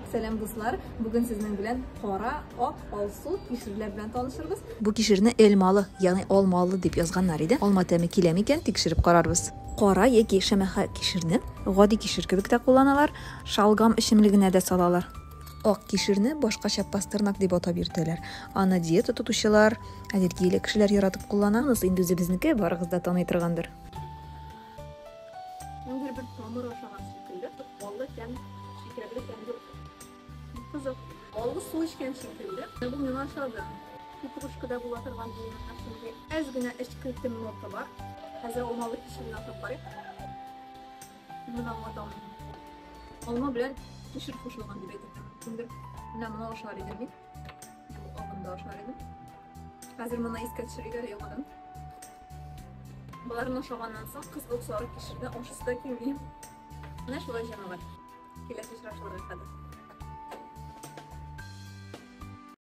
Сәлам, дуслар! Бүген сезнең белән кара, ак, алсу кишерләр белән танышырбыз. Бу кишерне элмалы, ягъни алмалы дип язганнар иде. Алма тәме килә микән, тикшереп карарбыз. Кара яки шәмәхә кишерне гади кишер кебек тә кулланалар, шалгам эчемлегенә дә салалар. Ак кишерне башкача пастернак дип атап йөртәләр. Аны диета тотучылар, аллергияле кешеләр яратып куллана. Монысы инде үзебезнеке, барыгыз да таный торгандыр. Ниндидер бер тамыр ашаган шикелле, баллы тәм, шикәрле тәм юк. Бик кызык. Баллы су эчкән шикелле. Бу миңа ошады. Петрушкада була торган дигән шундый әз генә эчкертем нота бар. Хәзер алмалы кишерне ашап карыйк. Моны аңлата алмыйм. Алма белән кишер кушылган дип әйтергә мөмкиндер. Менә моны ашар идем мин. Бу агын да ашар идем. Хәзер моны искә төшерик әле яңадан. Боларны ашаганнан соң кызгылт сары кишерне ашысы да килми. Менә шулай, җәмәгать. Киләсе очрашуларга кадәр.